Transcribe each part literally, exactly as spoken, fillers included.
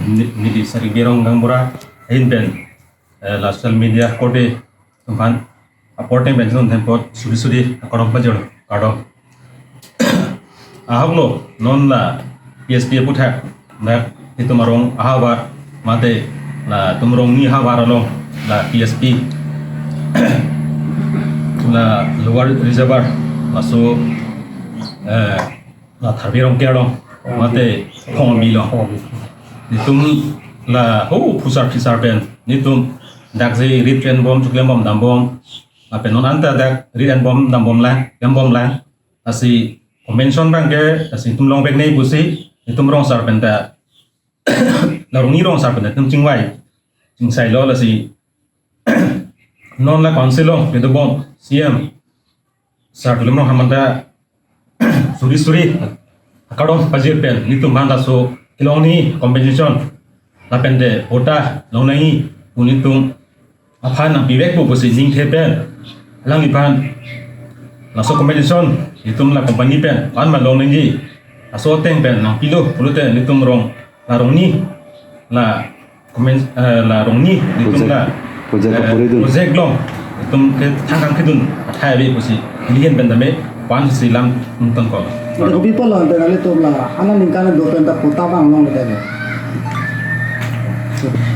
Ni, ni di Sari Berong Gaonbura ahin pen, eh, la social media korte atum aphan apor ateng pen chinithan apot suri suri akardom pajir, kardom. Ahok lo, non la P S P aputhak, dak itum arong ahavar, mate latum rongni ahavar along la P S P, la Lower Reservoir, laso, eh, la Tharbi Rongker along, mate Phongbi along. Itum la ho phusar phisar pen, itum dak je rit enbom, chukle enbom, dambom, lapen non anta dak rit enbom, dambom lang, enbom lang. Lasi convention abangke, lasi itum longvek nangji pusi, itum rong sar pen ta, la rongni rong sar pen ta itum chingvai, chingsai lo, lasi non la council along kedobom C M sar Tuliram Ronghang aphan ta suri suri akardom pajir pen, itum aphan laso kelongni compensation lapen te patta long nangji pu itum aphan nangpivekpo pusi ningthe pen, alangliphan laso compensation itum la company pen pan ma long nangji, laso ateng pen nangpilo pulote itum rong, la rongni, la commen-, eh, la rongni itum project, la, project eh, apuridun, project along itum ke thangkang kedun athai ave pusi nelihin pen tame pan si lam ningtang ko. Ito kopi pulo ante nanglitum la, hana ningkan do pen ta patta abang longledet?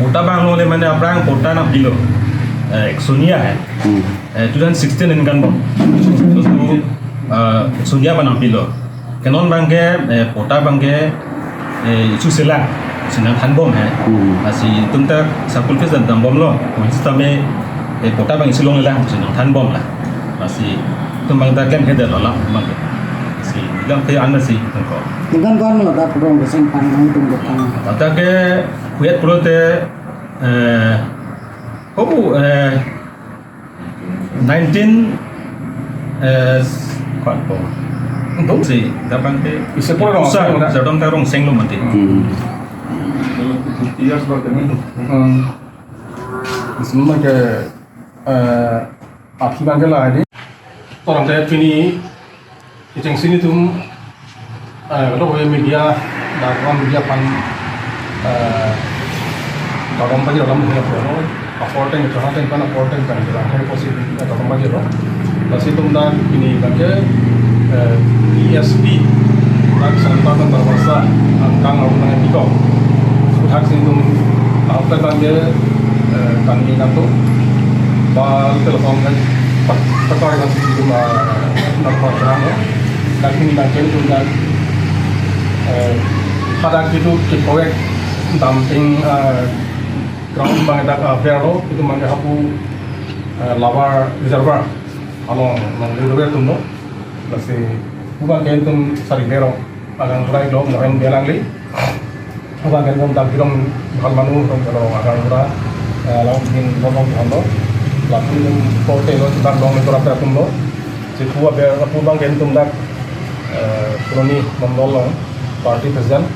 Patta abang longle mane aphrang patta nangpilo, eh, Eksonia hai. Hmm. Eh, two thousand sixteen aningkan bom. So, eh, Eksonia abang nangpilo. Ke non abangke, eh, patta abangke, eh, isu selang, si nangthanbom hai. Hmm. Lasi itum ta circle office dambomlo, kung sitame, eh, patta abang isi longlelang, si nangthanbom la. Lasi itum abang ta klemkledetlo la abangke. Si lam te an si itum ko. Ningkan ko-an lo dak rong kesen pan nangtum dokang? Dak ke kuyat pulote, eh, oh, eh, nineteen, eh, kuat po. Untuk si, dapat ke, isi pura rong pusat, seng, sardom ta rong seng lo mati. Hmm. Years berarti. Hmm. Semua ke, eh, akhir bangke la ini. Orang saya pini, kechengsi nelitum, eh, kalau media, dak media aphan, eh, kardom pajir alam dia, apor ateng, chana ateng aphan apor ateng pen, jalan hari posisi, eh, kardom pajirlo. Lasi itum dak pini bangke, eh, P S P, dak Santa dan Barbasa, angkang arunang epikok. Suhak si itum, ahok ta bangke, eh, kami nangtum, ba telepon kan, tak, tak, kan si itum, eh, nangpa terang, ya. Dak pini bangke itum dak, eh, pada gitu, ke proyek dumping, eh, ground abang dak, eh, fair lo, itum abangke hapu, eh, Lower Reservoir along, nang reservoir atum lo. Lasi hu abangke itum Sari Berong, agang kurai lo, Mohen Belangli. Hu abangke itum dak Birong Bhal Manu, itum lo agang kura, eh, along din bolong hondo. Lapu itum korte lo, dak long itum rap atum lo. Si hu aber, hu abangke itum dak, eh, Phuloni Mondol along, party president,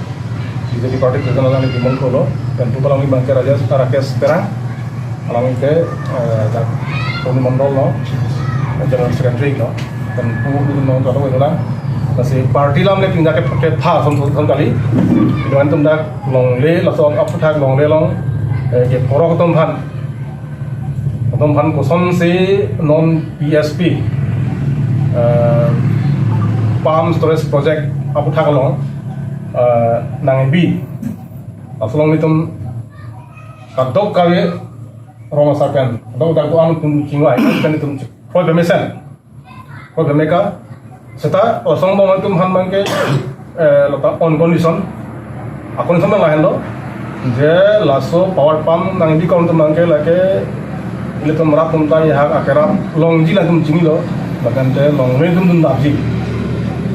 B J P party president alangli Bimol Kro lo, dan pu alangli abangke Rajesh, Rakesh Terang, alangli ke, eh, dak Phuloni Mondol lo, general secretary lo, dan pu itum lo, kalau itulah, lasi party alam le pindah ke, ke tha som, som, som kali, dengan itum dak longle, laso aputhak longle along, eh, ke porok atum aphan, atum aphan kosonsi non P S P, eh, pump storage project aputhak along, eh, nangkebi, laso along nelitum kadokave rong asar pen, kadokave dak do-an atum chingvai, kan itum kroi pemesen. Ko bemeka, seta osong bom atum aphan abangke, eh, lata on condition, a condition abang lahenlo, je laso power pump nangkebi atum abangke lake, ilitum rat atum ta ihak akerap longji latum chinilo, lapen te longle atum dun dapji,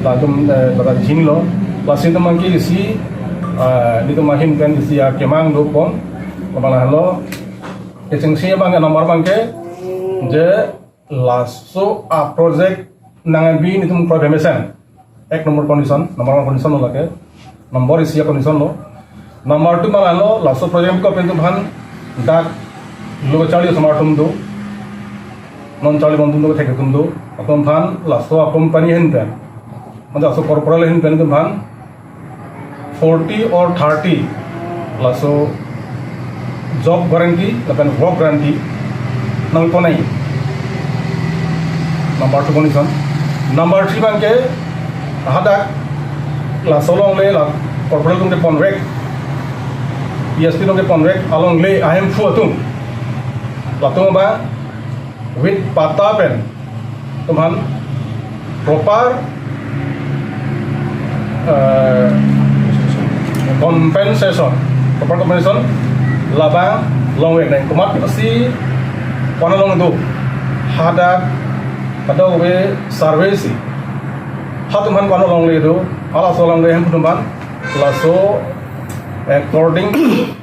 latum, eh, lata chinilo, lasi atum abangke isi, eh, ilitum ahin pen isi akemang do pon, abang lahenlo, kechengsi abangke nomor abangke, je laso a project nangkebi nelitum kroi pemesen. Ek number condition, number one condition lo lake. Number isi a condition lo. Number two abang lahenlo, laso project ko pen atum aphan dak lo charli osomar atum do. Non charlibom atum do, thek atum do. Atum aphan laso a company ahin pen, mane laso corporal ahin pen atum aphan forty or thirty Laso job guarantee lapen work guarantee nangponai. Number two condition. Number three abangke hadak laso longle la corporal atum keponrek, P S P atum keponrek alongle ahemphu atum, latum abang with patta pen atum aphan proper, eh, compensation, proper compensation labang longvek nang. Komat si kona long do, hadak kadokave survey si hatum aphan kona longle do, halaso longle ahemphu atum aphan laso according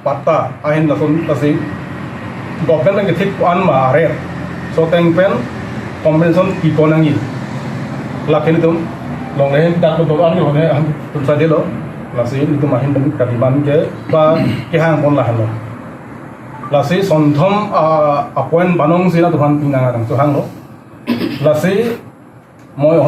patta ahin lason lasi government nang kethik an ma aret, so ateng pen compensation kiko nangji. Lake nelitum longle ahin dak lo an lo ne ahin atum sa delo. Lasi nelitum ahin pen kadiman ke ba kehang pon lahenlo. Lasi sonthom, ah, appoint banong si nelitum aphan pinang adang so hanglo. Lasi moi